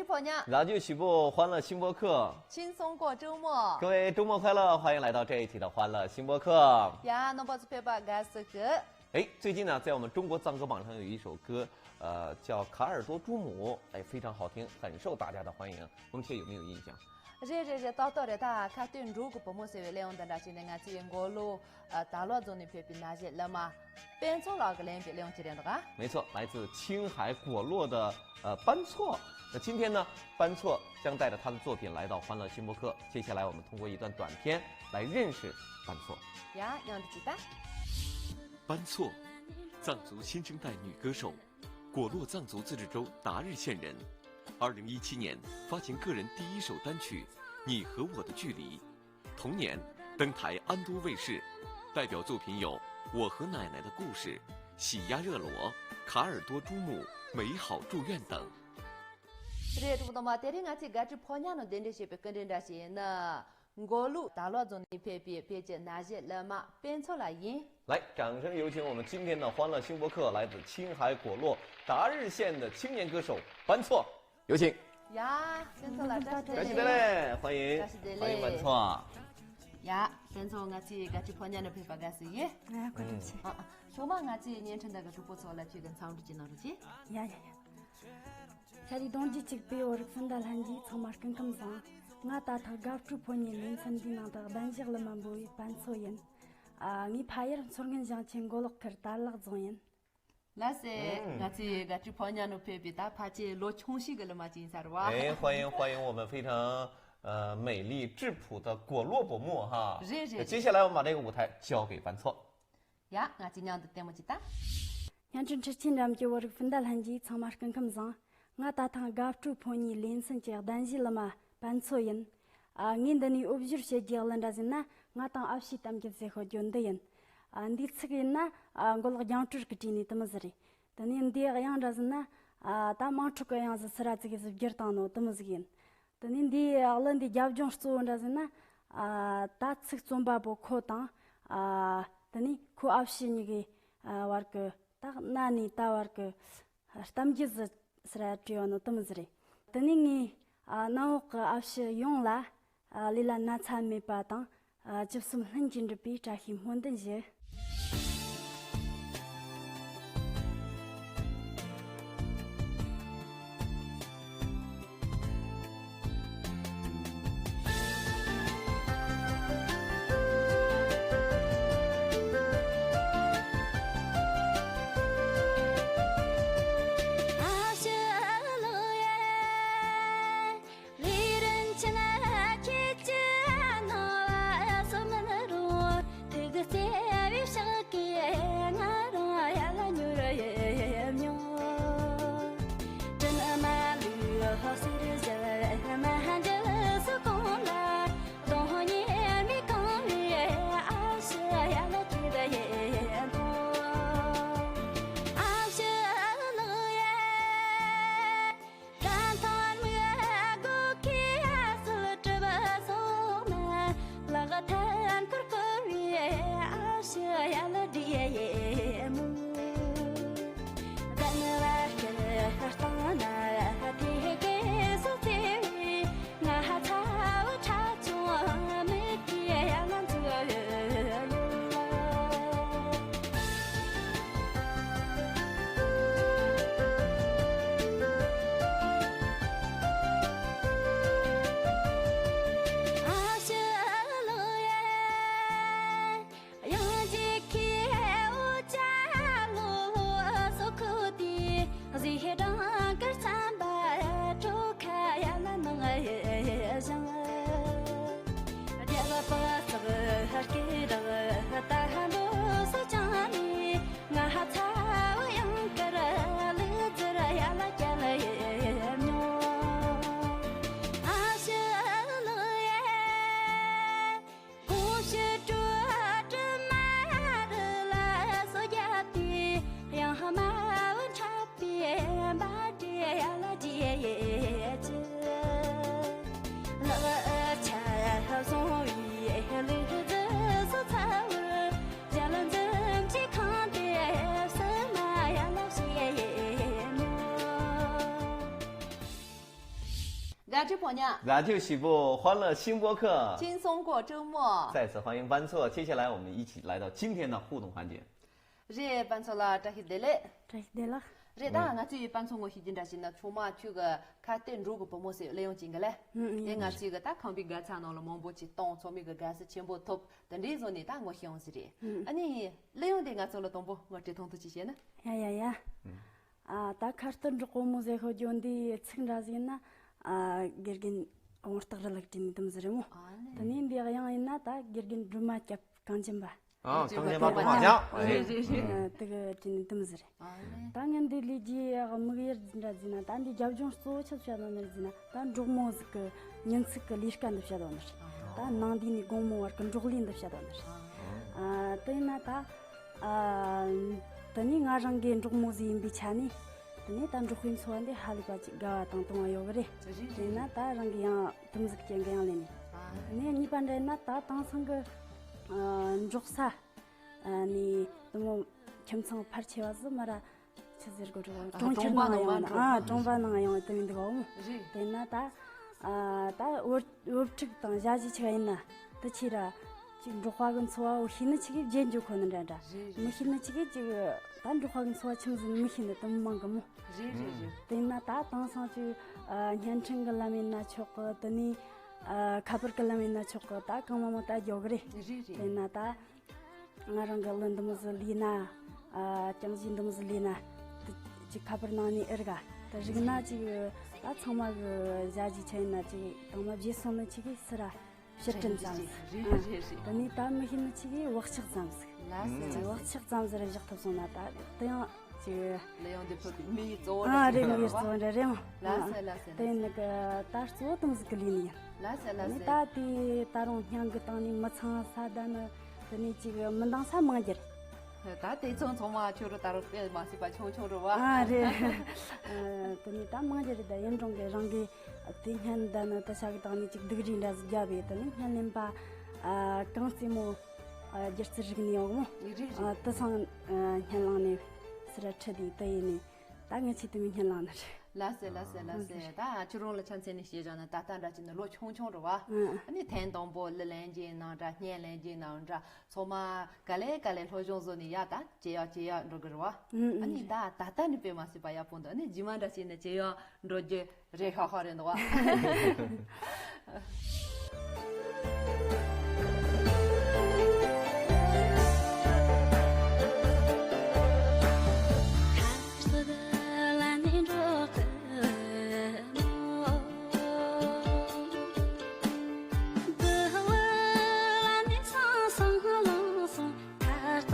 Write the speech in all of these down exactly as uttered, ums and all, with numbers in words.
ཕོ་ཉ། 老酒喜不欢乐新播客。 轻松过周末。 各位周末快乐，欢迎来到这一期的欢乐新播客。 ཡ། རྣམ་པ་ཚོ་ཕེབས་པ་དགའ་བསུ་ཞུ། 哎，最近呢，在我们中国藏歌榜上有一首歌，呃，叫《卡尔多珠母》，哎，非常好听，很受大家的欢迎。红雀有没有印象？ རེད་རེད་རེད། ཏག་ཏག་རེད། ད་ཁ་སྟོད་འབྲུག་གི་བུ་མོ་ཟེར་བའི་གླེང་བ་འདི་འདྲ་ཞིག་ནས། ང་ཚོའི་མགོ་ལོག་ཨ། དར་ལག་རྫོང་ནས་ཕེབས་པའི་ན་གཞོན་གླུ་མ་པད་མཚོ་ལགས་ཀྱིས་ལེན་པའི་གླེང་བ་ཅིག་རེད་འདུག་ག། 没错，来自青海果洛的呃班措。那今天呢，班措将带着他的作品来到欢乐新播客。接下来我们通过一段短片来认识班措。 ཡ། མཉམ་དུ་ཅིག་ལྟ། 班措，藏族新生代女歌手，果洛藏族自治州达日县人。二零一七年发行个人第一首单曲《你和我的距离》，同年登台安都卫视，代表作品有《我和奶奶的故事》《喜鸭热罗》《卡尔多珠母》《美好祝愿》等。 རེད། གྲོགས་པོ་དམ་པ། དེ་རིང་ང་ཚོའི་དགའ་སྤྲོའི་ཕོ་ཉ་ནང་གདན་འདྲེན་བྱས་པའི་སྐུ་མགྲོན་འདྲ་ཞིག་ཡིན་ན། མགོ་ལོག་དར་ལག་རྫོང་ནས་ཕེབས་པའི་བོད་ཀྱི་ན་གཞོན་གླུ་མ་པད་མཚོ་ལགས་ཡིན། 来，掌声有请我们今天的欢乐新播客，来自青海果洛达日县的青年歌手班措，有请。 ཡ། པད་མཚོ་ལགས་བཀྲ་ཤིས་བདེ་ལེགས། 感谢，欢迎，བཀྲ་ཤིས་བདེ་ལེགས། 欢迎班措。 ཡ། པད་མཚོ། ང་ཚོའི་དགའ་སྤྲོའི་ཕོ་ཉ་ནང་ཕེབས་པ་དགའ་བསུ་ཡིན། ང་བཀའ་དྲིན་ཆེ། ཨ། ཨ། ཐོག་མར་ང་ཚོའི་བརྙན་འཕྲིན་དེ་གི་གྲོགས་པོ་ཚོ་ལ་ཁྱོད་ཀྱིས་འཚམས་འདྲི་ཅིག་གནང་རོགས་གྱིས། ཡ་ཡ་ཡ། ཤ་རི་གདོང་རྒྱུད་གཅིག་པའི་བོད་རིགས་སྤུན་ཟླ་ལྷན་རྒྱས་ཚང་མ་སྐུ་ཁམས་བཟང་། ང་ད་ཐེངས་དགའ་སྤྲོའི་ཕོ་ཉའི་ལེ་ཚན་འདིའི་ནང་དུ་གདན་ཞུས་གླུ་མ་འབུལ་བའི་པད་མཚོ་ཡིན། ཨ། ངའི་ཕ་ཡུལ་མཚོ་སྔོན་ཞིང་ཆེན་མགོ་ལོག་ཁུལ་དར་ལག་རྫོང་ཡིན། ལགས་སེ། ང་ཚོའི་དགའ་སྤྲོའི་ཕོ་ཉ་ནང་ཕེབས་པའི་ད་ཕལ་ཆེར་ལོ་ཆུང་ཤོས་ཀྱི་གླུ་མ་ཅིག་ཡིན་ས་རེད་པ། 哎，欢迎欢迎我们非常呃美丽质朴的果洛伯木哈。 རེད་རེད། 接下来我们把这个舞台交给班措。 ཡ། ང་ཚོས་མཉམ་དུ་ལྟད་མོ་ཅིག་ལྟ། བརྙན་འཕྲིན་འཕྲུལ་ཆས་འགྲམ་གྱི་བོད་རིགས་སྤུན་ཟླ་ལྷན་རྒྱས་ཚང་མ་སྐུ་ཁམས་བཟང་། ང་ད་ཐེངས་དགའ་སྤྲོའི་ཕོ་ཉའི་ལེ་ཚན་གྱི་གདན་ཞུས་གླུ་མ་པད་མཚོ་ཡིན། ཨ། ངས་འདི་ནས་དབུ་བཞུགས་བྱེད་རྒྱུའི་གླུ་འདྲ་ཟེར་ན། ང་དང་ཨ་ཕྱི་གཏམ་རྒྱུད་ཟེར་ཤོད་རྒྱུ་འདི་ཡིན། ཨ། འདིའི་ཚིག་ཡིན་ན། ཨ། མགོ་ལོག་རྒྱང་སྒྲོལ་གྱིས་བྲིས་ནས་དེ་མོ་ཟིག་རེད། དེ་ནས་འདིའི་དབྱངས་འདྲ་ཟེར་ན། ཨ། ད་དམངས་ཁྲོད་ཀྱི་དབྱངས་ཟིག་སི་ར་ཙི་གེ་ཟིག་བསྒྱུར་བཏང་ནོ་དེ་མོ་ཟིག་ཡིན། དེ་ནས་འདིའི་གླུ་འདིའི་རྒྱབ་ལྗོངས་གཙོ་བོ་འདྲ་ཟེར་ན། ཨ། ད་ཚིག་རྩོམ་པ་པོ་ཁོ་དང་། ཨ། དེ་ནས་ཁོའི་ཨ་ཕྱི་གཉིས་ཀའི། ཨ། བར་གྱི་ད་གནའ་ནས་ད་བར་གྱི་གཏམ་རྒྱུད་ཟིག་སི་ར་བྲིས་ཡོད་ནོ་དེ་མོ་ཟིག་རེད། དེ་ནས་ངས། ཨ། གནམ་འོག་གི་ཨ་ཕྱི་ཡོངས་ལ། ཨ། ལུས་ལ་ན་ཚ་མེད་པ་དང་། ཨ། ཅི་བསམ་ལྷུན་གྱིས་འགྲུབ་པའི་བཀྲ་ཤིས་སྨོན་འདུན་ཞུ། བཀྲ་ཤིས་སྤོ་ཉ། 老酒喜不欢乐新播客。 轻松过周末。 再次欢迎班策，接下来我们一起来到今天的互动环节。 རེད། 班策་ལགས་བཀྲ་ཤིས་བདེ་ལེགས། བཀྲ་ཤིས་བདེ་ལེགས། རེད། ད་ང་ཚོས་ཡི་དཔེ་མཚོན་ངོ་ཤེས་ཀྱི་འདྲ་ཞིག་ན་ཆུང་མ་ཁྱོད་ཀྱི་ཁ་གཏད་འགྲོ་གི་བུ་མོ་ཟེར་གླུ་དབྱངས་ཅན་གྱི་ལས། ཨུ་ཨུ། དེ་ང་ཚོས་གི་ད་ཁམས་པའི་དགའ་ཚལ་ནང་ལ་མང་པོ་ཅིག་བཏང་། ཚང་མས་གི་དགའ་བསུ་ཆེན་པོ་ཐོབ། དེ་འདྲའི་བཟོ་ནས་ད་ངོ་ཤེས་ཡོང་ཟིག་རེད། ཨུ། ཨ་ནི་གླུ་དབྱངས་དེ་ང་ཚོ་ལ་དང་པོ་ངོ་སྤྲོད་ཐུང་ཐུང་ཅིག་བྱས་ན། ཡ་ཡ་ཡ། ཨ། ད་ཁ་གཏད་འགྲོ་གི་བུ་མོ་ཟེར་ཤོད་རྒྱུ་འདི་ཚིག་འདྲ་ཟིག་ན། ཨ། དགེ་རྒན་དབང་རྟགས་རི་ལགས་བྲིས་ནས་དུམ་ཟིག་རེད་མོ། ཨ་ནི། དེ་ནས་འདི་དབྱངས་ཡིན་ན་ད་དགེ་རྒན་སྒྲོལ་མ་སྐྱབས་གངས་ཅན་པ། ཨ། གངས་ཅན་པ་གངས་ཅན་པ་ཐོག་མ་ཡང་། རེད་རེད་རེད། ཨ། དེ་གི་བྲིས་ནས་དུམ་ཟིག་རེད། ཨ་ནི། ད་ངས་འདི་ལས་རྒྱུའི་དམིགས་ཡུལ་འདྲ་ཟིག་ན། ད་འདི་རྒྱབ་ལྗོངས་གཙོ་བོ་ཆི་བཤད་དོ་ནི་ཟིག་ན། ད་འབྲོག་མོ་ཟིག་གི་ཉིན་ཚིག་གི་ལས་ཀ་འདི་བཤད་དོ་ནི་རེད། ད་ནངས་དུས་ནས་དགོང་མོ་བར་གི་འབྲོག་ལས་འདི་བཤད་དོ་ནི་རེད། ཨ། དེ་ཡིན་ན་ད། ཨ། དེ་ནས་ང་རང་གི་འབྲོག་མོ་ཟིག་ཡིན་པའི་ཆ་ནས། དེ་ནས་ད་འབྲོག་པའི་འཚོ་བ་འདི་ཧ་ལས་པ་ཅིག་དགའ་བ་དང་དུང་བ་ཡོད་གི་རེད། རེད་རེད། དེ་ན་ད་རང་གི་ཡང་དུམ་ཟིག་ཅན་གི་ཡང་ལེན་ནས། ཨ། དེ་ནས་གཉིས་པ་འདྲ་ཡིན་ན་ད་དེང་སང་གི། ཨ། འབྲོག་ས། ཨ། ནས་དེ་མོ་ཁྱིམ་ཚང་ཕལ་ཆེ་བ་ཟིག་མ་ར་ཆི་ཟེར་དགོས་རེད། ཨ། གྲོང་ཁྱེར་གྲོང་པ་ནང་ནང་ཡོང་ན། ཨ། གྲོང་པ་ནང་ཡོང་དེ་མི་འདུག་གོ། རེད། དེ་ན་ད། ཨ། ད་བུ་བུ་ཕྲུག་དང་ཞ་ཡི་ཆ་ཡིན་ན་དེ་ཆི་ར་ཅིག་འབྲོག་པ་གི་འཚོ་བ་བོ་ཤེས་ནི་ཆི་གི་བརྗེད་འགྲོ་གོ་ནི་འདྲ་འདྲ། རེད་རེད། མི་ཤེས་ནི་ཆི་གི་ཅིག་ད་འབྲོག་པ་གི་འཚོ་བ་ཆི་མོ་ཟིག་མི་ཤེས་ནི་དེ་མོ་མང་གི་མོ། རེད་རེད་རེད། དེ་ན་ད་དེང་སང་ཅིག། ཨ། བརྙན་འཕྲིན་གི་ལམ་ཡིན་ན་ཆོག་གི། དེ་ནས། ཨ། ཁ་པར་གི་ལམ་ཡིན་ན་ཆོག་གི། ད་གང་མང་མང་ད་རྒྱོ་གི་རེད། རེད་རེད། དེ་ན་ད། ང་རང་གི་གླུ་འདི་མོ་ཟིག་ལས་ན། ཨ། རྐྱང་གཞས་འདི་མོ་ཟིག་ལས་ན། དེ་ཅིག་ཁ་པར་ནང་ནས་ཨེ་ར་ག་དེ་རིག་ན་ཅིག་ད་ཚང་མ་གི་ཞ་ཡི་ཆ་ཡིན་ན་ཅིག་དང་མ་བརྗེད་སོང་ནི་ཆི་གི་སི་ར་ཕྱིར་དྲན་ཙམ་ཟིག། རེད་རེད་རེད། དེ་ནས་ད་མི་ཤེས་ནི་ཆི་གི་བག་ཆགས་ཙམ་ཟིག། ལགས་སོ། ཨ། ལགས་སོ། བག་ཆགས་ཙམ་ཟིག་ར་བཞག་ཐུབ་སོང་ན་ད་དེ་ཡང་ཅིག། གླུ་དབྱངས་འདི་ཕུད་པའི་དམིགས་ཡུལ་གཙོ་བོ། ཨ། རེད། དམིགས་ཡུལ་གཙོ་བོ་འདྲ་རེད་མོ། ལགས་སོ་ལགས་སོ། དེ་ནི་གི་ད་གཙོ་བོ་དེ་མོ་ཟིག་གི་ལས་ནི་ཡིན། ལགས་སོ་ལགས་སོ། ནི་ད་དེ་ད་རུང་སྙན་གི་སྟེང་ནས་མི་ཚང་ས་ད་ནི་དེ་ནས་ཅིག་མི་འདང་ས་མང་རྒྱུ་རེད། ད་དེ་ཚོ་ཚང་མ་ཁྱོད་རང་ད་རུང་དཔེ་མ་སྲིད་པ་ཆུང་ཆུང་རེད་བ། ཨ། རེད། ཨ། དེ་ནས་ད་མང་རྒྱུ་རེད། ད་ཡིན་རུང་གི་རང་གི་དེ་སྙན་ད་ནི་ད་ཆ་གི་སྟེང་ནས་ཅིག་སྡུག་རུས་འདྲ་ཟིག་བརྒྱབ་པས། དེ་ནས་སྙན་ལེན་པ། ཨ། གངས་རྩེ་མོ། ཨ། སྒྱུ་རྩལ་རིག་གནས་འོག་མོ། རེད་རེད། ཨ། དེ་སང་། ཨ། སྙན་ལངས་ནས་སི་ར་ཁྲིད་དེ་དེ་ཡིན་ནས། ད་ངས་ཆེད་དུ་མི་སྙན་ལངས་ནི་རེད། ལགས་སེ་ལགས་སེ་ལགས་སེ། ད་ཁྱོད་རང་ལ་ཆ་མཚོན་ནས་བཤད་བཞག་ན་ད་ལྟ་འདྲ་བྱས་ན་ལོ་ཆུང་ཆུང་རེད་བ། ཨ་ནི་ཐེངས་དང་པོ་གླུ་ལེན་རྒྱུ་ཡིན་ནའང་འདྲ། སྙན་ལེན་རྒྱུ་ཡིན་ནའང་འདྲ། ཚང་མ་ག་ལེ་ག་ལེ་སློབ་སྦྱོང་བཟོ་ནས་ཡར་ད་ཇེ་ཡག་ཇེ་ཡག་འགྲོ་གི་རེད་བ། ཨ་ནི་ད་ད་ལྟ་ནི་དཔེ་མ་སྲིད་པ་ཡག་པོ་འདུག་ཨ་ནི་རྗེས་མ་འདྲ་བྱས་ན་ཇེ་ཡག་འགྲོ་རྒྱུ་རེད་ཤག་ཤག་རེད་འདུག་བ། ཁ་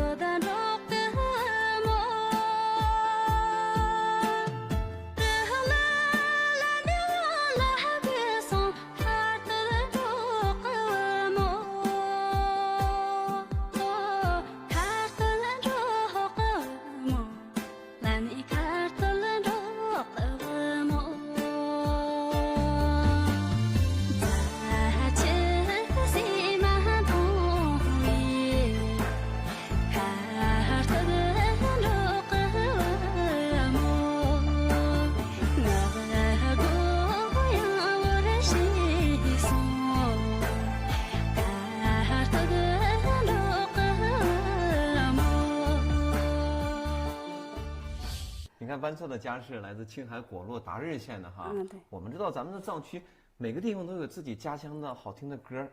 ཐུག་འགྲོགས་ཀྱི་མོ། 你看班策的家是来自青海果洛达日县的哈，嗯，对。我们知道咱们的藏区每个地方都有自己家乡的好听的歌儿，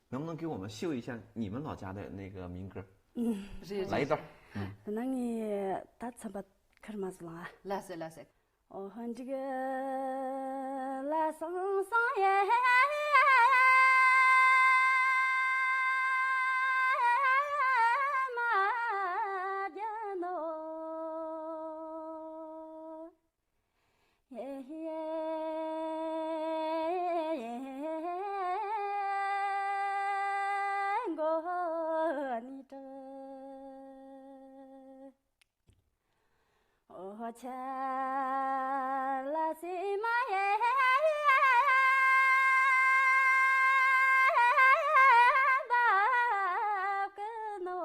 能不能给我们秀一下你们老家的那个民歌？嗯，来一段儿。嗯。 ད་ནང་ངས་ད་ཚན་པ་ཁར་མ་ཟིན་ལ། ལགས་སེ་ལགས་སེ། ཨོ་ཧོ་འཇིགས་ལ་སང་སང་ཡེ་མ་རྒྱ་ནོ། ཡེ་ཡེ་མགོ་ནི་དྲག་ཨོ་ཆ་ལ་སི་མ་ཡེ་བབ་ཀི་ནོ།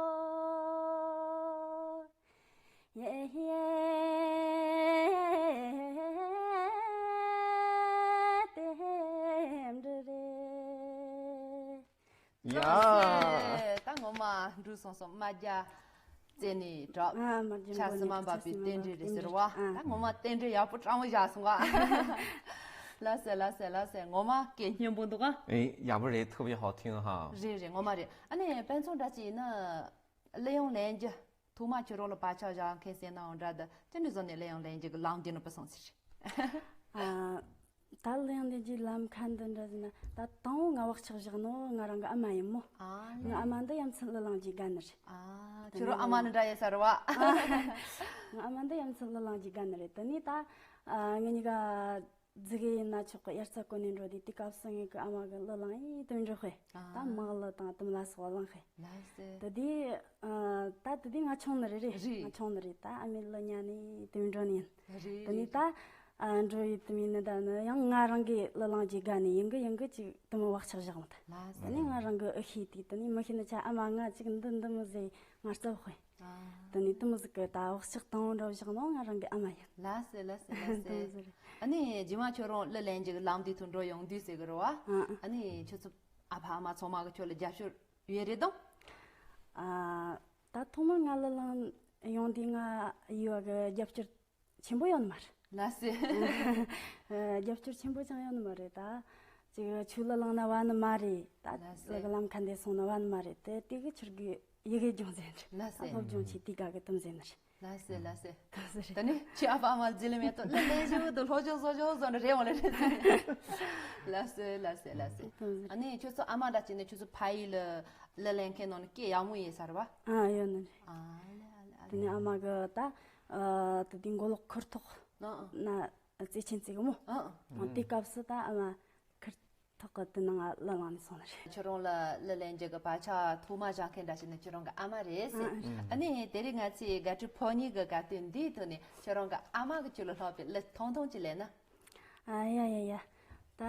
ཡེ་ཡེ་ཏེ་ ཡ། ད་ངོ་མ་འགྲོ་སོང་སོང་། རྨ་རྒྱལ་རྩེ་ནས་གྲགས། ཨ། རྨ་རྒྱལ་ཆ་མགོ་ནས་སི་མ་འབབ་པའི་རྟེན་འབྲེལ་རེད་ཟེར་བ། ཨ། ད་ངོ་མ་རྟེན་འབྲེལ་ཡག་པོ་སྤྲང་བོ་བཞག་སོང་བ། ལགས་སེ་ལགས་སེ་ལགས་སེ། ངོ་མ་སྐད་སྙན་པོ་འདུག་ཨ། ཨེ། ཡག་པོ་རེད། ཐུབ་ཡ་ཧོ་ཐིང་ཧ། རེད་རེད། ངོ་མ་རེད། ཨ་ནི་དཔེ་མཚོན་འདྲ་ཅིག་ཡིན་ན། གླུ་དབྱངས་ལེན་རྒྱུ་ཐོག་མ་ཁྱོད་རང་ལ་བག་ཆགས་བཞག་མཁན་ཟེར་ནའང་འདྲ། འདི་ཅི་འདྲ་བཟོ་ནས་གླུ་དབྱངས་ལེན་རྒྱུ་གི་ལམ་འདི་ནས་བུད་སོང་ཟེར། ཨ། ད་གླུ་དབྱངས་ལེན་རྒྱུའི་ལམ་ཁ་འདི་འདྲ་ཟེར་ན། ད་དང་པོ་ང་བག་ཆགས་བཞག་ནོ་ང་རང་གི་ཨ་མ་ཡིན་མོ། ཨ་ལེ། ང་ཨ་མ་འདི་ཡ་མཚན་གླུ་བླངས་རྒྱུའི་དགའ་ནི་རེད། ཨ། ཁྱོད་རང་ཨ་མ་ནི་འདྲ་ཡིན་ས་རེད་བ། ང་ཨ་མ་འདི་ཡ་མཚན་གླུ་བླངས་རྒྱུའི་དགའ་ནི་རེད། དེ་ནས་ད། ཨ། ངེད་གཉིས་ཀ་རྫི་གེ་ཡིན་ན་ཆོག་གི། དབྱར་རྩྭ་བརྐོ་ནས་འགྲོ་དུས། དེ་སྐབས་སུ་ངེད་ཀྱི་ཨ་མ་གིས་གླུ་བླངས་ཡིན་དུ་འགྲོ་ཧེ། ཨ། ད་མག་གླུ་དང་དུམ་ལ་སོགས་བླངས་ཧེ། ལགས་སེ། དེ་དུས། ཨ། ད་དེ་དུས་ང་ཆུང་ནི་རེད། རེད། རེད། ང་ཆུང་ནི་རེད། ད་ཨ་མའི་གླུ་ཉན་ནས་དུ་འགྲོ་ནི་ཡིན། རེད། དེ་ནས་ད། ཨ། འགྲོ་ཡི་དུ་མིན་ནི་ད་ནི་ཡང་ང་རང་གི་གླུ་བླངས་རྒྱུའི་དགའ་ནི་ཡིན་གི་ཡིན་གི་ཅིག་དུ་མོ་བག་ཆགས་བཞག་མི་ཐུབ། ལགས་སེ། དེ་ནས་ང་རང་གི་ཨ་ཤེས་དུས། དེ་ནས་མི་ཤེས་ནི་ཆ་ཨ་མ་ང་ཅིག་འདི་འདི་མོ་ཟེར་ང་རྩབ་ཧེ། ཨ། དེ་ནས་དེ་མོ་ཟིག་གི་ད་བག་ཆགས་དང་པོ་འདྲ་བཞག་ནོ་ང་རང་གི་ཨ་མ་ཡིན། ལགས་སེ་ལགས་སེ་ལགས་སེ། དེ་མོ་ཟིག་རེད། ཨ་ནི་རྗེས་མ་ཁྱོད་རང་གླུ་ལེན་རྒྱུ་གི་ལམ་དེ་ཐོག་འགྲོ་ཡོང་དུས་ཟེར་གི་རེད་བ། ཨ། ཨ་ནི་ཁྱོད་ཚོ་ཨ་ཕ་ཨ་མ་ཚང་མ་གི་ཁྱོད་ལ་རྒྱབ་སྐྱོར་ཡོད་རེད་དམ། ཨ། ད་ཐོག་མར་ང་གླུ་བླངས་ཡོང་དུས་ང་ཡུལ་བ་གི་རྒྱབ་སྐྱོར་ཆེན་པོ་ཡོད་ནི་མ་རེད། ལགས་སེ། རྒྱབ་སྐྱོར་ཆེན་པོ་ཅང་ཡོད་ནི་མ་རེད། ད་ཅིག་ཆུ་གླུ་བླངས་ན་བ་ནི་མ་རེད། ད་ལགས་སེ། ལུ་གུ་ལམ་ཁ་འདི་སོང་ན་བ་ནི་མ་རེད། དེ་དེ་གི་ཆུར་གི་ཡི་གེ་སྦྱོང་ཟེར་ནི་རེད། ལགས་སེ། ད་སློབ་སྦྱོང་ཆེ་དེ་ག་གི་དུམ་ཟེར་ནི་རེད། ལགས་སེ་ལགས་སེ། དེ་མོ་ཟིག་རེད། ད་ནི་ཁྱོད་ཨ་ཕ་ཨ་མ་རྗེས་ལ་མེད་དོ་གླུ་ལེན་ཞུ་དུ་སློབ་སྦྱོང་སློབ་སྦྱོང་བཟོ་ནི་རེད་འོང་ལེ་རེད། ལགས་སེ་ལགས་སེ་ལགས་སེ། དེ་མོ་ཟིག་རེད། ཨ་ནི་ཁྱོད་ཚོ་ཨ་མ་འདྲ་བྱས་ནས་ཁྱོད་ཚོ་ཕ་ཡུལ་ལ་གླུ་ལེན་མཁན་ནང་ནས་སྐད་ཡག་མོ་ཡིན་ས་རེད་བ། ཨ། ཡོད་ནི་རེད། ཨ་ལེ་ཨ་ལེ་ཨ་དེ་ནས་ཨ་མ་གི་ད། ཨ། དེ་དུས་མགོ་ལོག་ཁུར་ཐོག་ཨ་ཨ། ན་བརྩེ་ཆེན་བརྩེ་གི་མོ། ཨ་ཨ། དང་དེ་སྐབས་སུ་ད་ཨ་མ་ཁུར་ཐོག་གི་དེ་ནང་ང་གླུ་བླངས་ནས་སོང་ནི་རེད། ཁྱོད་རང་ལ་གླུ་ལེན་རྒྱུ་གི་བག་ཆགས་ཐོག་མ་བཞག་མཁན་འདྲ་ཞིག་ནི་ཁྱོད་རང་གི་ཨ་མ་རེད་ཟེར། ཨ་ཨ། ཨ་ནི་དེ་རིང་ང་ཚོའི་དགའ་སྤྲོའི་ཕོ་ཉ་གི་དགའ་སྟོན་འདིའི་ཐོག་ནས་ཁྱོད་རང་གི་ཨ་མ་གིས་ཁྱོད་ལ་བསླབས་པའི་གླུ་ཐུང་ཐུང་ཅིག་ལེན་ན། ཨ་ཡ་ཡ་ཡ། ད་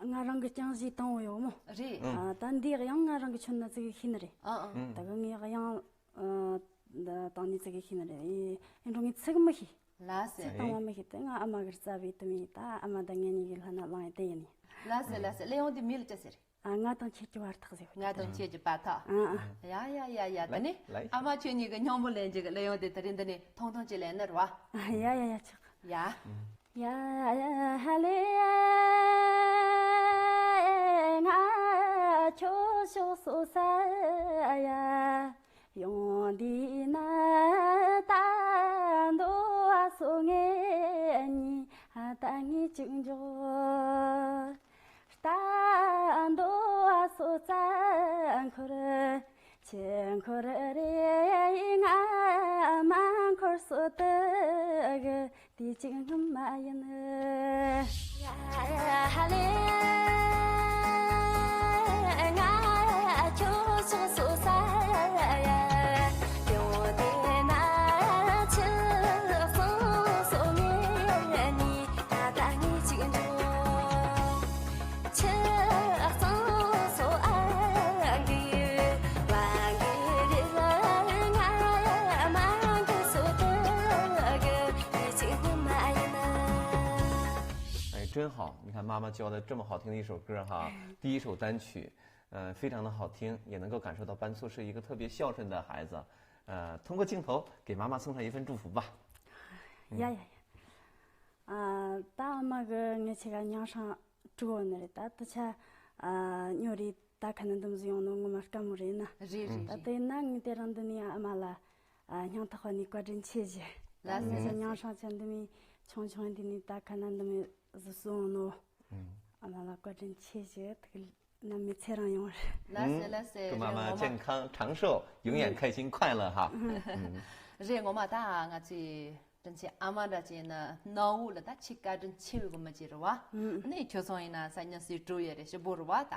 ང་རང་གི་རྐྱང་གཞས་དང་པོ་ཡོད་མོ། རེད། ཨ། ད་འདི་ཡང་ང་རང་གི་ཆུང་ན་ཙི་གེ་ཤེས་ནི་རེད། ཨ་ཨ། ད་གི་ངས་ཡང་། ཨ། འདི་དང་ནི་ཙི་གེ་ཤེས་ནི་རེད། ཨེ། ཨེ་འགྲོ་ངས་ཚིག་མི་ཤེས། ལགས་སེ། ཚིག་དང་པོ་མི་ཤེས་དེ་ང་ཨ་མ་གིས་རྩ་བའི་དུ་མི་ད་ཨ་མ་ད་ངེད་གཉིས་ཀྱི་ལྷན་ན་བླངས་ཡ་དེ་ཡིན། ལགས་སེ་ལགས་སེ། གླུ་དབྱངས་དེ་མི་ལ་ཅི་ཟེར། ཨ། ང་དང་ཁྱེད་ཀྱི་བར་ཐག་ཟེར། ང་དང་ཁྱེད་ཀྱི་བར་ཐག་ཨ་ཨ། ཡ་ཡ་ཡ་ཡ། ད་ནི་ལའི་ཨ་མ་ཁྱེད་གཉིས་ཀྱི་མཉམ་པོ་ལེན་རྒྱུ་གི་གླུ་དབྱངས་དེ་དེ་རིང་འདི་ནས་ཐུང་ཐུང་ཅིག་ལེན་ནི་རེད་བ། ཨ། ཡ་ཡ་ཡ། ཆོག་ཡ། ཡ་ཡ་ཧ་ལེ། ང་ཁྱོད་ཕྱོགས་སོ་ས་ཡ། ཡོང་འདི་ན་ད་འདོ་བ་སོ་ངེ་ཉི་ད་ངེ་ཅིག་འཇོག་ད་འདོ་བ་སོ་རྩ་འཁོར་ཆེ་འཁོར་རེ་ང་མ་འཁོར་སོ་ད་གི་དེ་གཅིག་སྔོན་མ་ཡིན། ཧ་ལེ། ང་ཁྱོད་སོ་སོ་ས་ཡ་ཡོང་དེ་ན་ཆུ་སོ་སོ་ངེ་ནི་ད་ད་ངེ་གཅིག་འགྲོ། ཆུ་སོ་སོ་ཨ་གི་བ་གི་རི་ལ་ང་མ་གི་སོ་ད་གི་དེ་གཅིག་སྔོན་མ་ཡིན། 哎，真好！你看妈妈教的这么好听的一首歌哈，第一首单曲，呃，非常的好听，也能够感受到班措是一个特别孝顺的孩子，呃，通过镜头给妈妈送上一份祝福吧。ཡ་ཡ་ཡ། ཨ། ད་ཨ་མ་གིས་ངེད་ཆ་ག་མིང་སྲིང་དྲུག་ཡོད་ནི་རེད། ད་དེ་ཆ་ཨ་ཉོ་རེ་ད་ཁ་ན་འདུམ་ཟིག་ཡོང་ནོ་ངོ་མ་དཀའ་མོ་རེད་ན། རེད་རེད་ད་རེད། དེ་ན་ངས་དེ་རིང་འདི་ནས་ཨ་མ་ལ་ཨ་སྙིང་ཐག་པ་ནས་བཀའ་དྲིན་ཆེ་ཞུ། ལགས་སེ་ངེད་ལགས་སེ། མིང་སྲིང་ཆ་འདི་མོ་ཆུང་ཆུང་འདི་ནས་ད་ཁ་ན་འདི་མོ་ཟིག་སོང་ནོ། ཨ་མ་ལ་བཀའ་དྲིན་ཆེ་ཞུ། དེ་གི་ནམ་མི་ཚེ་རིང་ཡོང་བར། ལགས་སེ་ལགས་སེ། 祝妈妈健康长寿，永远开心快乐哈。 རེད། ངོ་མ་ད་ང་ཚོའི་དྲིན་ཆེན་ཨ་མ་འདྲ་བྱས་ན་སྣང་བ་ལ་ད་ཆེས་བཀའ་དྲིན་ཆེ་བའི་གི་མི་ཅིག་རེད་བ། ཨ་ནི་ཁྱོད་ཚོ་ཡིན་ན་ས་ཉིན་སུའི་གྲོགས་ཡོད་རེད་ཞིབ་པོ་རེད་བ། ད་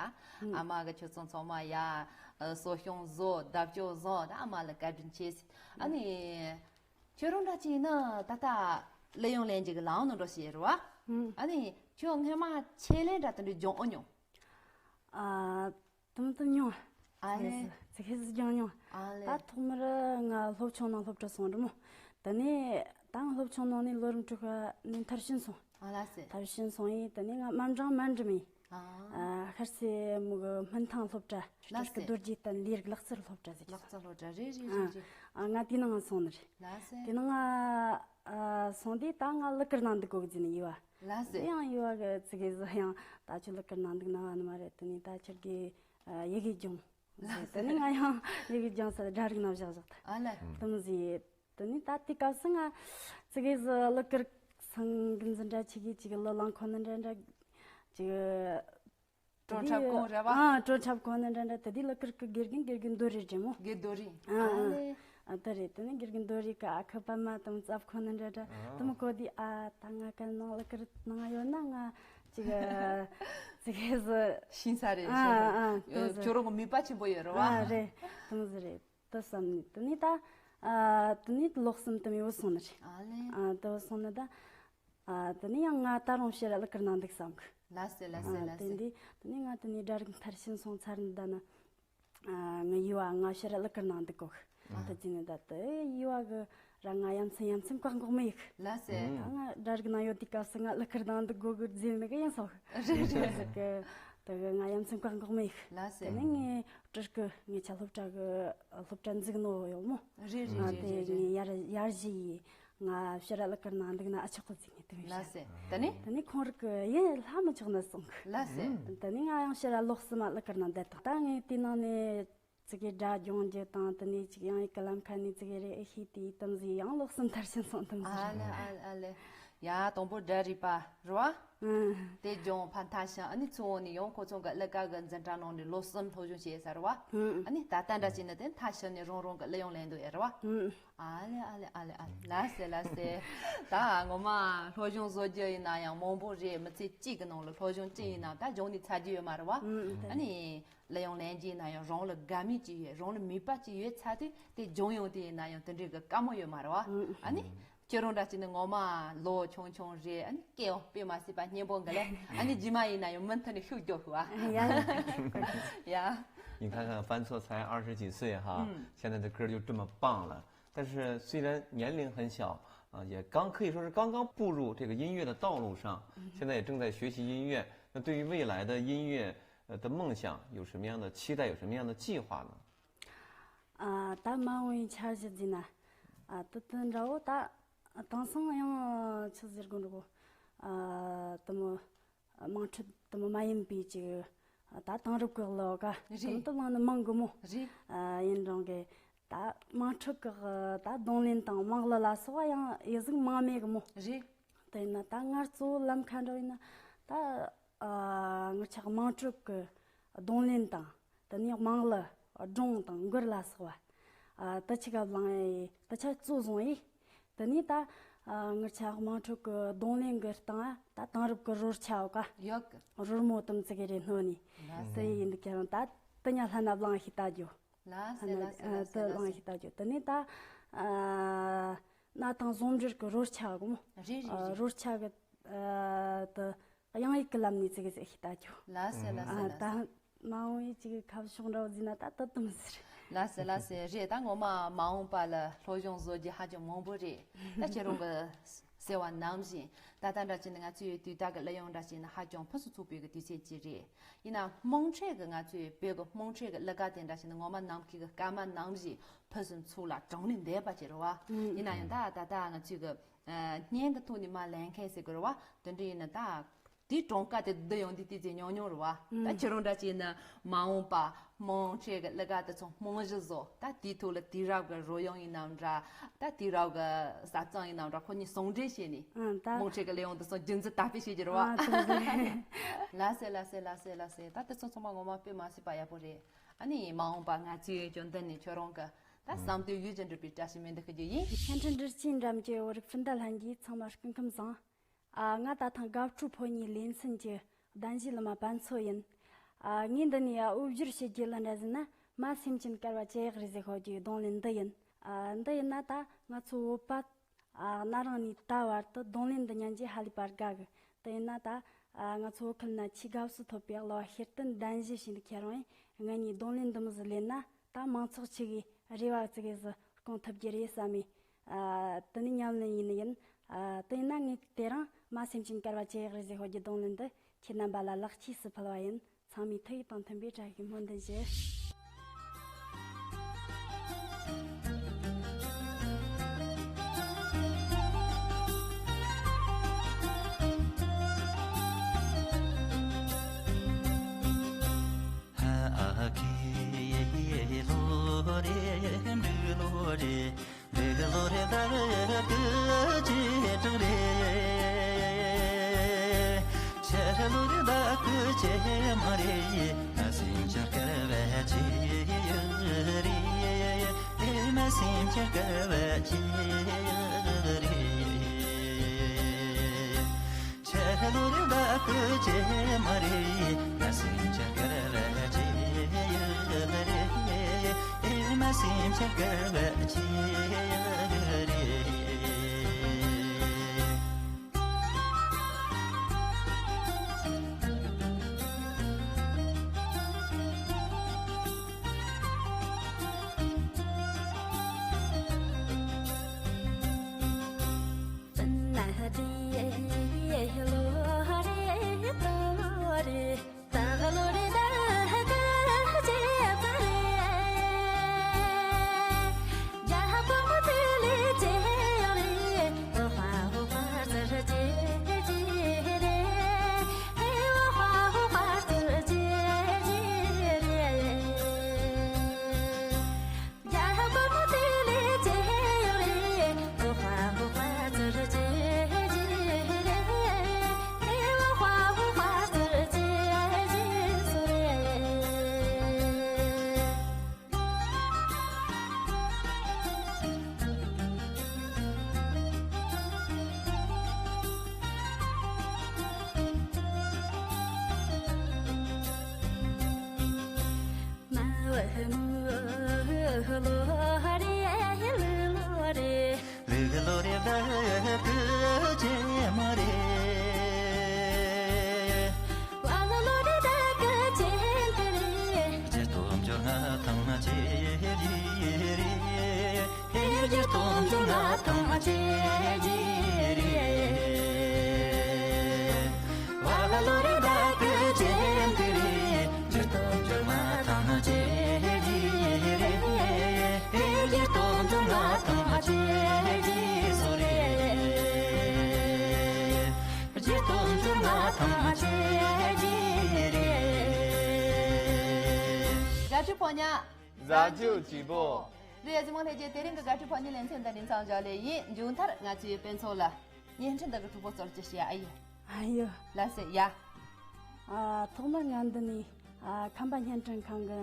ཨ་མ་གིས་ཁྱོད་ཚོ་ཚང་མ་ཡ་གསོ་སྐྱོང་བཟོ་བརྡབ་སྐྱོར་བཟོ་ད་ཨ་མ་ལ་བཀའ་དྲིན་ཆེ་ཟེར། ཨ་ནི་ཁྱོད་རང་འདྲ་བྱས་ན་ད་ལྟ་གླུ་དབྱངས་ལེན་རྒྱུ་གི་ལམ་ནང་འགྲོ་བཞིན་རེད་བ། ཨ་ནི་ཁྱོད་སྔོན་མ་ཆེད་ལས་འདྲ་དེ་འདྲ་སྦྱོང་ཨེ་མྱོང་། ཨ། དུམ་དུམ་མྱོང་། ཨ་ལེ། ཙི་གེ་ཙི་གེ་ཙི་གེ་སྦྱངས་མྱོང་། ཨ་ལེ། ད་ཐོག་མར་ང་སློབ་ཆུང་ནང་སློབ་གྲྭ་སོང་རེད་མོ། དེ་ནས་ད་ང་སློབ་ཆུང་ནང་ནས་ལོ་རིམ་དྲུག་པ་ནས་མཐར་ཕྱིན་སོང་། ཨ་ལགས་སེ། མཐར་ཕྱིན་སོང་ཡིན། དེ་ནས་ང་དམའ་འབྲིང་མར་འགྲིམས་ཡིན། ཨ། ཨ། ཤར་སེ་མོ་གི་སྨན་ཐང་སློབ་གྲྭ། ལགས་སེ། སྤྲུལ་སྐུ་རྡོ་རྗེ་གདན་ལས་རིགས་ལག་རྩལ་སློབ་གྲྭ་ཟེར་གྱི། ལག་རྩལ་སློབ་གྲྭ། རེད་རེད་རེད་རེད། ཨ། ང་དེ་ནང་སོང་ནི་རེད། ལགས་སེ། དེ་ནང་ང་སོང་དུས་ད་ང་གླུ་གར་ནང་འདུག་གོ་གི་ཟེར་ནས་ཡི་བ། ལགས་སེ། དེ་ཡང་ཡི་བ་གི་ཙི་གེ་ཟིག་ཡང་ད་ཁྱོད་གླུ་གར་ནང་འདུག་ན་བ་ནི་མ་རེད། དེ་ནས་ད་ཁྱོད་ཀྱི་ཡི་གེ་སྦྱོང་། ལགས་སེ། དེ་ནས་ང་ཡང་ཡི་གེ་སྦྱོང་ས་སྒྲ་རིག་ནང་བཞག་བཞག་ད། ཨ་ལེ། དེ་མོ་ཟིག་དེ་ནས་ད་དེ་སྐབས་སུ་ང་ཙི་གེ་ཟིག་གླུ་གར་སང་གི་འཛིན་གྲྭ་ཆེ་གི་ཅིག་གླུ་བླངས་ཁོ་ནི་འདྲ་འདྲ་ཅིག་སྤྲོ་འཁྲབ་གོ་རེད་བ། ཨ། སྤྲོ་འཁྲབ་གོ་ནི་འདྲ་འདྲ། དེ་དུས་གླུ་གར་གི་དགེ་རྒན་དགེ་རྒན་རྡོ་རི་རེད་མོ། དགེ་རྡོ་རི། ཨ། ཨ་ལེ། ཨ། དེ་རེད། དེ་ནས་དགེ་རྒན་རྡོ་རི་གི་ཨ་ཁུ་པད་མ་དང་ཙབ་གོ་ནི་འདྲ་འདྲ། ཨ། དེ་མོ་གོ་དུས་ཨ་ད་ང་གལ་ནང་གླུ་གར་ནང་ཡོད་ན་ང་ཅིག་ཙི་གེ་ཟིག་ཤེས་ས་རེད། ཨ། ཤེས་ས་རེད། ཨ། དེ་ཟིག་ཁྱོད་རང་གི་མོས་པ་ཆེན་པོ་ཡོད་རེད་བ། ཨ། རེད། དེ་མོ་ཟིག་རེད། དེ་བསམ་ནས་དེ་ནས་ད། ཨ། དེ་ནས་ལོ་གསུམ་དེ་མོ་བུད་སོང་ནི་རེད། ཨ་ལེ། ཨ། དེ་བུད་སོང་ནི་ད། ཨ། དེ་ནས་ཡང་ང་ད་རུང་ཕྱིར་གླུ་གར་ནང་འདུག་བསམ་གི། ལགས་སེ། ལགས་སེ། ཨ། ལགས་དེ་སེ། འདི་དེ་ནས་ང་དེ་ནས་སྒྲ་རིག་མཐར་ཕྱིན་སོང་ཚར་ནི་ད་ནི། ཨ། ང་ཡི་བ་ང་ཕྱིར་གླུ་གར་ནང་འདུག་གོ་གི། ཨ། དེ་ཅི་ནས་ད་དེ་ཡི་བ་གི་ར་ང་ཡ་མཚན་ཡ་མཚན་བཀག་འགོག་མི་ཡིག། ལགས་སེ། ཨ། ང་སྒྲ་རིག་ནང་ཡོད་དུས་སྐབས་སུ་ང་གླུ་གར་ནང་འདུག་དགོས་གི་ཟེར་ནི་གི་ཡིན་སོག་རེད་རེད། ཟེར་གི། དེ་གི་ང་ཡ་མཚན་བཀག་འགོག་མི་ཡིག། ལགས་སེ། དེ་ནས་ངས་སྤྲུལ་སྐུ་ངེད་ཆ་སློབ་གྲྭ་གི་སློབ་གྲྭ་འཛུགས་ནོ་ཡོད་མོ། རེད་རེད། ཨ། རེད་དེ་རེད་རེད། ངས་ཡར་ཡར་ཞུས་ཡི། ང་ཕྱིར་གླུ་གར་ནང་འདུག་ན་ཨ་ཆོག་གི་ཟེར་ངས་དེ་མོ་ལགས་བཤད། སེ། དེ་ནས། དེ་ནས་ཁོང་རིགས་གི་ཡིན་ལྷ་མི་ཆོག་ནི་སོང་གི། ལགས་སེ། དེ་ནས་ང་ཡང་ཕྱིར་ལོ་གསུམ་མ་གླུ་གར་ནང་བསྡད་དང་། ད་ངས་དེ་ནང་ནས་ཙི་གེ་སྒྲ་སྦྱོང་རྒྱུ་དང་། དེ་ནས་ཅིག་ཡང་ཡིག་གི་ལམ་ཁ་ནས་ཙི་གེ་རེ་ཨེ་ཤེས་དེ་དེ་མོ་ཟིག་ཡང་ལོ་གསུམ་མཐར་ཕྱིན་སོང་། དེ་མོ་ཟིག་ཨ་རེད། ལེ། ཨ་ལེ། ཡ། དང་པོ་སྒྲ་རིག་པ་རེད་བ། ཨང་། དེ་སྦྱོང་ཕར་མཐར་ཕྱིན། ཨ་ནི་ཚུར་འོང་ནས་ཡང་ཁོ་ཚོ་གི་གླུ་གར་གི་འཛིན་གྲྭ་ནང་ནས་ལོ་གསུམ་སློབ་སྦྱོང་བྱས་ས་རེད་བ། ཨང་། ཨ་ནི་ད་ལྟ་འདྲ་བྱས་ན་དེ་མཐར་ཕྱིན་ནས་རང་རང་གི་གླུ་དབྱངས་ལེན་འདུག་ཨེ་རེད་བ། ཨང་། ཨ་ལེ། ཨ་ལེ། ཨ་ལེ། ཨ་ལེ། ལགས་སེ། ལགས་སེ། ད་ངོ་མ་སློབ་སྦྱོང་བཟོ་རྒྱུ་ཡིན་ན་ཡང་མང་པོ་རེད། མི་ཚེ་གཅིག་གི་ནང་ལ་སློབ་སྦྱོང་གཅིག་ཡིན་ན་ད་སྦྱོང་ནས་ཚར་རྒྱུ་ཡོད་མ་རེད་བ། ཨང་། ཨ་ནི་གླུ་དབྱངས་ལེན་རྒྱུ་ཡིན་ན་ཡང་རང་ལ་དགའ་མོས་ཅིག་ཡོད། རང་ལ་མོས་པ་ཅིག་ཡོད་ཚར་དུས་དེ་སྦྱོང་ཡོང་དུས་ཡིན་ན་ཡང་དེ་འདྲའི་གི་དཀའ་མོ་ཡོད་མ་རེད་བ། ཨང་། ཨ་ནི་ཁྱོད་རང་འདྲ་ཅིག་ནི་ངོ་མ་ལོ་ཆུང་ཆུང་རེད། ཨ་ནི་སྐད་ཡང་དཔེ་མ་སྲིད་པ་སྙན་པོ་འགི་ལེ། ཨ་ནི་རྗེས་མ་ཡིན་ན་ཡང་མུ་མཐུད་ནས་ཤུགས་རྒྱོབ་ཤོག་ཨ། ཡ། ཡ། 你看看，犯错才二十几岁哈，嗯。现在的歌就这么棒了。但是虽然年龄很小，啊，也刚，可以说是刚刚步入这个音乐的道路上，嗯。现在也正在学习音乐。那对于未来的音乐，呃，的梦想有什么样的期待，有什么样的计划呢？ ཨ། ད་མ་འོངས་པའི་འཆར་གཞི་ཟེར་ན། ཨ། དེ་དེ་འདྲ་བོ་ད་དེང་སང་ཡང་ཆི་ཟེར་དགོས་འགྲོ་གོ། ཨ། དེ་མོ་དམངས་ཁྲོད་དེ་མོ་མ་ཡིན་པའི་ཅིག་ད་དེང་རབས་ཀྱི་གླུ་ག་རེད། དེ་མོ་དེ་བླངས་ནི་མང་གི་མོ། རེད། ཨ། ཡིན་རུང་གི་ད་དམངས་ཁྲོད་ཀྱི་ད་རྡུང་ལེན་དང་དམངས་གླུ་ལ་སོགས་ཡང་ཡི་ཟིག་མང་མེད་གི་མོ། རེད། དེ་ཡིན་ན་ད་ངར་གཙོ་བོ་ལམ་ཁ་འགྲོ་ཡིན་ན་ད། ཨ། ངེད་ཆ་དམངས་ཁྲོད་ཀྱི་རྡུང་ལེན་དང་། དེ་ནས་དམངས་གླུ། སྒྲུང་དང་མགུར་ལ་སོགས་པ། ཨ། དེ་ཆ་ག་བླངས་ཡི། དེ་ཆ་གཙོ་བཟུང་ཡི། དེ་ནས་ད། ཨ། ངེད་ཆ་དམངས་ཁྲོད་ཀྱི་རྡུང་ལེན་གྱི་སྟེང་ད་དེང་རབས་ཀྱི་རོལ་ཆ་ཡོད་ཀ་ཡོད་གི། རོལ་མོ་དེ་མོ་ཙི་གེ་རེ་སྣོན་ནས། ལགས་སེ། དེ་ཡིན་དུས་ཁྱེད་རང་ད་དེ་ཉ་ལྷན་ན་བླངས་ཤིག་ལྟ་རྒྱུ། ལགས་སེ། ལགས་སེ། ཨ། ལགས་སེ། དེ་ལགས་སེ། བླངས་ཤིག་ལྟ་རྒྱུ། དེ་ནས་ད། ཨ། གནའ་དེང་ཟུང་འབྲེལ་གྱི་རོལ་ཆ་གོ་མོ། རེད་རེད། ཨ། རེད། རོལ་ཆ་གི། ཨ། དེ་དབྱངས་ཡིག་གི་ལམ་ནས་ཙི་གེ་ཙི་གེ་ཤིག་ལྟ་རྒྱུ། ལགས་སེ། ལགས་སེ། ཨ། ལགས་སེ། ད་མ་འོངས་པའི་ཅིག་གི་ཁ་ཕྱོགས་འདྲ་བོ་ཟེར་ན་ད་དེ་དེ་མོ་ཟིག་རེད། ལགས་སེ། ལགས་སེ། རེད། ད་ངོ་མ་མ་འོངས་པ་ལ་སློབ་སྦྱོང་བཟོ་རྒྱུ་ཧ་ཅང་མང་པོ་རེད། ད་ཁྱེད་རང་གི་ཟེར་བ་ནང་བཞིན་ད་ལྟ་འདྲ་བྱས་ན་ང་ཚོའི་དུས་ད་གི་གླུ་དབྱངས་འདྲ་བྱས་ན་ཧ་ཅང་ཕུན་སུམ་ཚོགས་པའི་གི་དུས་ཚོད་ཅིག་རེད། ཡིན་ན་དམངས་ཁྲོད་གི་ང་ཚོའི་བོད་གི་དམངས་ཁྲོད་གི་གླུ་གར་དེ་འདྲ་བྱས་ན་ངོ་མ་ནམ་མཁའི་གི་སྐར་མ་ནང་བཞིན་ཕུན་སུམ་ཚོགས་ལ་གྲངས་ལས་འདས་པ་ཅིག་རེད་བ། ཡིན་ན་ཡང་ད་ད་ལྟ་ང་ཚོའི་གི་ཨ། བརྙན་གྱི་ཐོག་ནས་མར་ལེན་མཁན་ཟེར་དགོས་རེད་བ། དེ་འདྲ་ཡིན་ན་ད་དེའི་གྲངས་ཀ་དེ་བསྡུ་ཡོང་དུས་དེ་ཚོ་ཉུང་ཉུང་རེད་བ། ད་ཁྱེད་རང་འདྲ་བྱས་ན་མ་འོངས་པ་དམངས་ཁྲོད་ཀྱི་གླུ་གར་དེ་ཚོ་རྨང་གཞི་བཟོ། ད་དེའི་ཐོག་ལ་དུས་རབས་ཀྱི་རོལ་དབྱངས་ཡིན་ནའང་འདྲ། ད་དུས་རབས་ཀྱི་ཟ་ཚང་ཡིན་ནའང་འདྲ། ཁོ་གཉིས་ཟུང་འབྲེལ་བྱས་ནས། ཨང་། ད་དམངས་ཁྲོད་ཀྱི་གླུ་དབྱངས་དེ་ཚོ་རྒྱུན་འཛིན་དར་སྤེལ་བྱེད་རྒྱུ་རེད་བ། ཨང་། ལགས་སེ། ལགས་སེ། ལགས་སེ། ལགས་སེ། ད་དེ་ཚོ་ཚང་མ་ངོ་མ་དཔེ་མ་སྲིད་པ་ཡག་པོ་རེད། ཨ་ནི་མ་འོངས་པ་ང་ཚོས་ཀྱང་འདི་ནས་ཁྱོད་རང་གི་ད་བསམ་དོན་ཡུལ་དུ་འགྲུབ་པའི་བཀྲ་ཤིས་སྨོན་འདུན་ཞུ་རྒྱུ་ཡིན། བརྙན་འཕྲིན་སྒྲིག་ཆས་འགྲམ་གྱི་བོད་རིགས་སྤུན་ཟླ་ལྷན་རྒྱས་ཚང་མ་སྐུ་ཁམས་བཟང་། ཨ། ང་ད་ཐེངས་དགའ་སྤྲོའི་ཕོ་ཉའི་ལེ་ཚན་གྱི་གདན་ཞུའི་ལམ་མ་ཕན་ཚུན་ཡིན། ཨ། ངས་འདི་ནས་འོས་སྦྱོར་བྱེད་རྒྱུ་ལ་འདྲ་ཟེར་ན། མ་སེམས་ཅན་དཀར་བ་ཅི་ཡག་རེད་ཟེར་ཤོད་རྒྱུའི་རྡུང་ལེན་འདི་ཡིན། ཨ། འདི་ཡིན་ན་ད་ང་ཚོ་བོད་པ། ཨ། གནའ་རང་ནས་ད་བར་དུ་རྡུང་ལེན་འདི་ཉན་རྒྱུ་ཧ་ལས་པར་དགའ་གི། དེ་ཡིན་ན་ད། ཨ། ང་ཚོ་བོད་ཁུལ་ན་ཆེས་དགའ་བསུ་ཐོབ་པའི་གླུ་བ་ཤེར་བསྟན་གདན་ཞུ་བྱས་འདུག་ཁྱེད་རང་ཡིན། ང་གཉིས་རྡུང་ལེན་འདི་མོ་ཟིག་ལེན་ན་ད་མང་ཚོགས་ཆེ་གི་རེ་བ་ཙི་གེ་ཟིག་སྐོང་ཐུབ་རྒྱུ་རེད་བསམ་མེ། ཨ། དེ་ནི་ཉམས་ལེན་ཡིན་ནི་ཡིན། ཨ། དེ་ཡིན་ན་ངས་དེ་རིང་མ་སེམས་ཅན་དཀར་བ་ཅི་ཡག་རེད་ཟེར་ཤོད་རྒྱུའི་རྡུང་ལེན་འདི་ ཁྱེད་རྣམ་པ་ལ་ལེགས་སྐྱེས་སུ་ཕུལ་བ་ཡིན། ཚང་མས་ཐུགས་ཡིད་དང་མཐུན་པའི་བཀྲ་ཤིས་སྨོན་འདུན་ཞུ། དགའ་སྤྲོའི་ཕོ་ཉ། རྫ་ཆུ་བྱིས་པོ། རེད། གཟིགས་མོ་ལྷན་རྒྱས། དེ་རིང་གི་དགའ་སྤྲོའི་ཕོ་ཉའི་ལེ་ཚན་འདི་ནས་མཚམས་འཇོག་ལེ་ཡིན། མཇུག་མཐར་ང་ཚོའི་དཔོན་ཚོགས་ལ་བརྙན་འཕྲིན་འདི་གི་གྲོགས་པོ་ཚོར་ཅི་བཤད་ཨ་ཡེ། ཨ་ཡོ། ལ་སེ་ཡ། ཨ། ཐོག་མར་ང་འདི་ནས་ཨ་ཁམས་པ་བརྙན་འཕྲིན་ཁང་གི་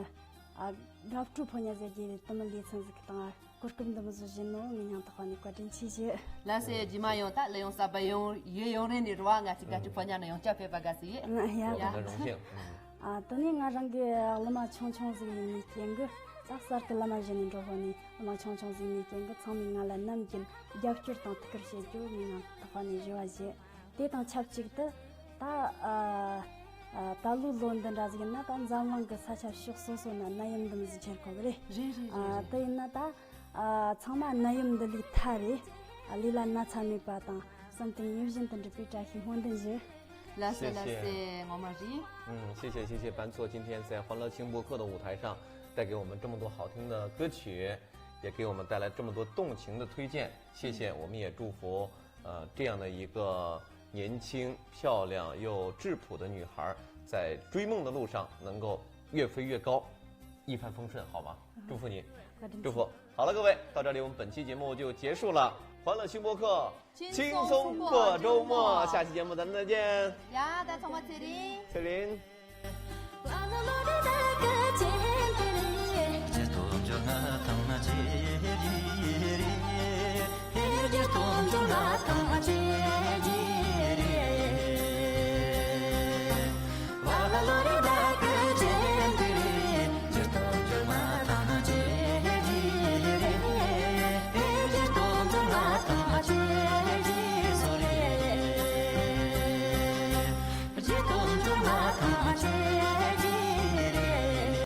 ཨ་དགའ་སྤྲོའི་ཕོ་ཉ་ཟེར་རྒྱུ་དེ་མོ་ལེ་ཚན་ཟིག་གི་སྟེང་གོ་སྐབས་འདི་མོ་བཟོ་བཞིན་ནོ། ངས་སྙིང་ཐག་པ་ནས་བཀའ་དྲིན་ཆེ་ཞུ། ལ་སེ་རྗེས་མ་ཡང་ད་ལ་ཡང་གསར་པ་ཡོང་ཡོད་ཡོང་རེ་ནས་རུ་བ་ང་ཚོའི་དགའ་སྤྲོའི་ཕོ་ཉ་ནང་ཡང་བསྐྱར་ཕེབས་པ་དགའ་སི་ཡོད། ཨ་ཡ། ཡ། ཨ། དེ་ནས་ང་རང་གི་གླུ་མ་ཆུང་ཆུང་ཟིག་ཡིན་ནི་རྐྱེན་གི་ད་གསར་དུ་བླ་མ་གཞི་ནས་འགྲོ་ཧོ་ནས་གླུ་མ་ཆུང་ཆུང་ཟིག་ཡིན་ནི་རྐྱེན་གི་ཚང་མས་ང་ལ་ནམ་རྒྱུན་རྒྱབ་སྐྱོར་དང་ཐུགས་ཁུར་བྱེད་རྒྱུ་ངས་ཡང་ཐག་པ་ནས་ཞུ་བ་བྱེད། དེ་དང་ཆབས་ཅིག་ཏུ་ད་ཨ་ཨ་ད་ལོའི་ལོ་འདི་འདྲ་ཟིག་ཡིན་ན་ད་འཛམ་གླིང་གི་ས་ཆ་ཕྱོགས་སོ་སོ་ན་ནད་ཡམས་འདི་མོ་ཟིག་ཁྱེར་གོ་གི་རེད། རེད་རེད་རེད། ཨ་རེད། དེ་ཡིན་ན་ད་ཨ་ཚང་མ་ནད་ཡམས་འདི་ལས་ཐར་རེ། ཨ་ལས་ལ་ན་ཚ་མེད་པ་དང་བསམ་དོན་ཡིད་བཞིན་དུ་འགྲུབ་པའི་བཀྲ་ཤིས་སྨོན་འདུན་ཞུ། ལ་སེ་ལ་སེ། ངོ་མ་རེད། 嗯，谢谢谢谢班错今天在欢乐星播客的舞台上带给我们这么多好听的歌曲，也给我们带来这么多动情的推荐，谢谢。我们也祝福呃这样的一个年轻漂亮又质朴的女孩，在追梦的路上能够越飞越高，一帆风顺，好吗？祝福你，祝福。好了，各位，到这里我们本期节目就结束了。欢乐星播客，轻松过周末，下期节目咱们再见。呀，大家再见。再见。